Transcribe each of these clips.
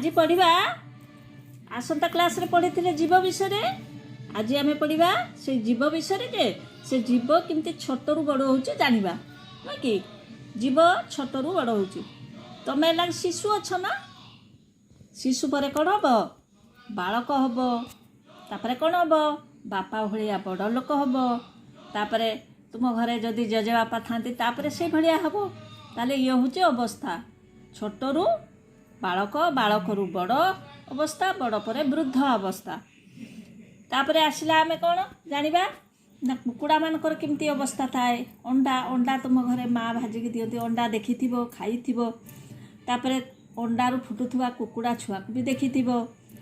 ଆଜି ପଢ଼ିବା, ଆସନ୍ତା କ୍ଲାସ୍ରେ ପଢ଼ିଥିଲେ ଜୀବ ବିଷୟରେ। ଆଜି ଆମେ ପଢ଼ିବା ସେଇ ଜୀବ ବିଷୟରେ ଯେ ସେ ଜୀବ କେମିତି ଛୋଟରୁ ବଡ଼ ହେଉଛି ଜାଣିବା, ନୁହେଁ କି? ଜୀବ ଛୋଟରୁ ବଡ଼ ହେଉଛି। ତମେ ହେଲା ଶିଶୁ ଅଛ ନା? ଶିଶୁ ପରେ କ'ଣ ହେବ? ବାଳକ ହେବ। ତାପରେ କ'ଣ ହେବ? ବାପା ଭଳିଆ ବଡ଼ ଲୋକ ହେବ। ତାପରେ ତୁମ ଘରେ ଯଦି ଜେଜେବାପା ଥାନ୍ତି, ତାପରେ ସେଇ ଭଳିଆ ହେବ। ତାହେଲେ ଇଏ ହେଉଛି ଅବସ୍ଥା। ଛୋଟରୁ ବାଳକ, ବାଳକରୁ ବଡ଼ ଅବସ୍ଥା, ବଡ଼ ପରେ ବୃଦ୍ଧ ଅବସ୍ଥା। ତାପରେ ଆସିଲା ଆମେ କ'ଣ ଜାଣିବା ନା କୁକୁଡ଼ାମାନଙ୍କର କେମିତି ଅବସ୍ଥା ଥାଏ। ଅଣ୍ଡା, ଅଣ୍ଡା ତୁମ ଘରେ ମା ଭାଜିକି ଦିଅନ୍ତି। ଅଣ୍ଡା ଦେଖିଥିବ, ଖାଇଥିବ। ତାପରେ ଅଣ୍ଡାରୁ ଫୁଟୁଥିବା କୁକୁଡ଼ା ଛୁଆକୁ ବି ଦେଖିଥିବ।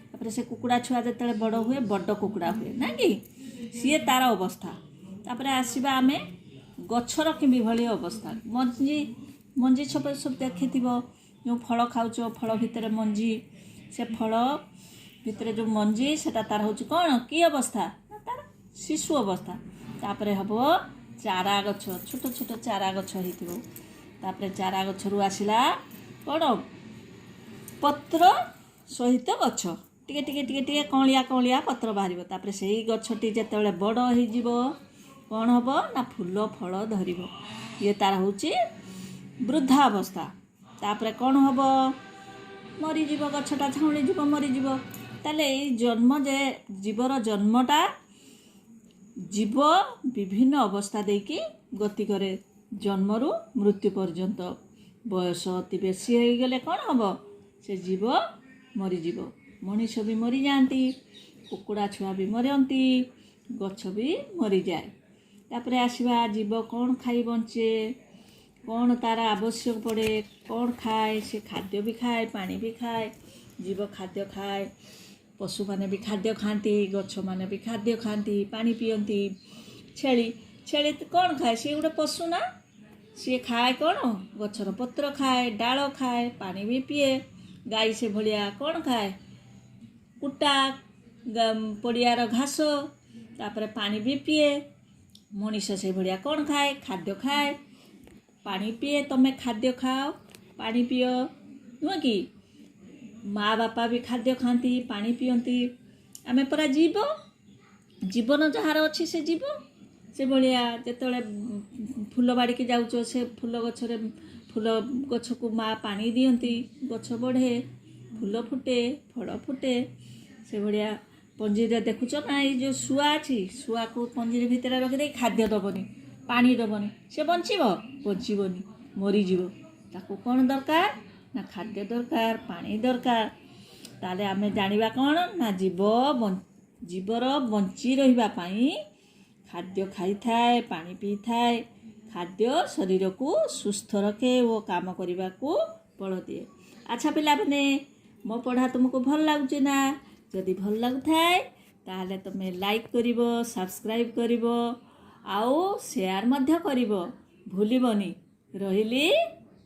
ତାପରେ ସେ କୁକୁଡ଼ା ଛୁଆ ଯେତେବେଳେ ବଡ଼ ହୁଏ, ବଡ଼ କୁକୁଡ଼ା ହୁଏ ନା କି? ସିଏ ତାର ଅବସ୍ଥା। ତାପରେ ଆସିବା ଆମେ ଗଛର କିଭଳି ଅବସ୍ଥା। ମଞ୍ଜି, ମଞ୍ଜି ସବୁ ସବୁ ଦେଖିଥିବ। ଯେଉଁ ଫଳ ଖାଉଛ, ଫଳ ଭିତରେ ମଞ୍ଜି, ସେ ଫଳ ଭିତରେ ଯେଉଁ ମଞ୍ଜି, ସେଟା ତାର ହେଉଛି କ'ଣ, କି ଅବସ୍ଥା ନା ତାର ଶିଶୁ ଅବସ୍ଥା। ତାପରେ ହେବ ଚାରା ଗଛ, ଛୋଟ ଛୋଟ ଚାରା ଗଛ ହେଇଥିବ। ତାପରେ ଚାରା ଗଛରୁ ଆସିଲା କ'ଣ? ପତ୍ର ସହିତ ଗଛ, ଟିକେ ଟିକେ ଟିକେ ଟିକେ କଅଁଳିଆ କଅଁଳିଆ ପତ୍ର ବାହାରିବ। ତାପରେ ସେଇ ଗଛଟି ଯେତେବେଳେ ବଡ଼ ହେଇଯିବ, କ'ଣ ହେବ ନା ଫୁଲ ଫଳ ଧରିବ। ଇଏ ତାର ହେଉଛି ବୃଦ୍ଧାବସ୍ଥା। ତାପରେ କ'ଣ ହେବ? ମରିଯିବ, ଗଛଟା ଝାଉଁଳିଯିବ, ମରିଯିବ। ତାହେଲେ ଏଇ ଜନ୍ମ ଯେ ଜୀବର ଜନ୍ମଟା, ଜୀବ ବିଭିନ୍ନ ଅବସ୍ଥା ଦେଇକି ଗତି କରେ ଜନ୍ମରୁ ମୃତ୍ୟୁ ପର୍ଯ୍ୟନ୍ତ। ବୟସ ଅତି ବେଶୀ ହେଇଗଲେ କ'ଣ ହେବ? ସେ ଜୀବ ମରିଯିବ। ମଣିଷ ବି ମରିଯାଆନ୍ତି, କୁକୁଡ଼ା ଛୁଆ ବି ମରନ୍ତି, ଗଛ ବି ମରିଯାଏ। ତାପରେ ଆସିବା ଜୀବ କ'ଣ ଖାଇ ବଞ୍ଚେ, କ'ଣ ତାର ଆବଶ୍ୟକ ପଡ଼େ, କ'ଣ ଖାଏ ସେ। ଖାଦ୍ୟ ବି ଖାଏ, ପାଣି ବି ଖାଏ। ଜୀବ ଖାଦ୍ୟ ଖାଏ, ପଶୁମାନେ ବି ଖାଦ୍ୟ ଖାଆନ୍ତି, ଗଛମାନେ ବି ଖାଦ୍ୟ ଖାଆନ୍ତି, ପାଣି ପିଅନ୍ତି। ଛେଳି, ଛେଳି କ'ଣ ଖାଏ? ସିଏ ଗୋଟେ ପଶୁ ନା? ସିଏ ଖାଏ କ'ଣ? ଗଛର ପତ୍ର ଖାଏ, ଡାଳ ଖାଏ, ପାଣି ବି ପିଏ। ଗାଈ ସେ ଭଳିଆ କ'ଣ ଖାଏ? କୁଟା, ପଡ଼ିଆର ଘାସ, ତାପରେ ପାଣି ବି ପିଏ। ମଣିଷ ସେଇଭଳିଆ କ'ଣ ଖାଏ? ଖାଦ୍ୟ ଖାଏ, ପାଣି ପିଏ। ତମେ ଖାଦ୍ୟ ଖାଅ, ପାଣି ପିଅ, ନୁହେଁ କି? ମା ବାପା ବି ଖାଦ୍ୟ ଖାଆନ୍ତି, ପାଣି ପିଅନ୍ତି। ଆମେ ପରା ଜୀବ। ଜୀବନ ଯାହାର ଅଛି ସେ ଜୀବ। ସେଭଳିଆ ଯେତେବେଳେ ଫୁଲ ବାଡ଼ିକି ଯାଉଛ, ସେ ଫୁଲ ଗଛରେ, ଫୁଲ ଗଛକୁ ମା ପାଣି ଦିଅନ୍ତି, ଗଛ ବଢ଼େ, ଫୁଲ ଫୁଟେ, ଫଳ ଫୁଟେ। ସେଭଳିଆ ପଞ୍ଜିରେ ଦେଖୁଛ ନା, ଏଇ ଯେଉଁ ଶୁଆ ଅଛି, ଶୁଆକୁ ପଞ୍ଜିରି ଭିତରେ ରଖିଦେଇ ଖାଦ୍ୟ ଦେବନି, ପାଣି ଦେବନି, ସେ ବଞ୍ଚିବ? ବଞ୍ଚିବନି, ମରିଯିବ। ତାକୁ କ'ଣ ଦରକାର ନା ଖାଦ୍ୟ ଦରକାର, ପାଣି ଦରକାର। ତାହେଲେ ଆମେ ଜାଣିବା କ'ଣ ନା ଜୀବର ବଞ୍ଚି ରହିବା ପାଇଁ ଖାଦ୍ୟ ଖାଇଥାଏ, ପାଣି ପିଇଥାଏ। ଖାଦ୍ୟ ଶରୀରକୁ ସୁସ୍ଥ ରଖେ ଓ କାମ କରିବାକୁ ବଳ ଦିଏ। ଆଚ୍ଛା ପିଲାମାନେ, ମୋ ପଢ଼ା ତୁମକୁ ଭଲ ଲାଗୁଛି ନା? ଯଦି ଭଲ ଲାଗୁଥାଏ, ତାହେଲେ ତୁମେ ଲାଇକ୍ କରିବ, ସବସ୍କ୍ରାଇବ୍ କରିବ ଆଉ ସେୟାର ମଧ୍ୟ କରିବ, ଭୁଲିବନି। ରହିଲି,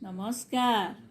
ନମସ୍କାର।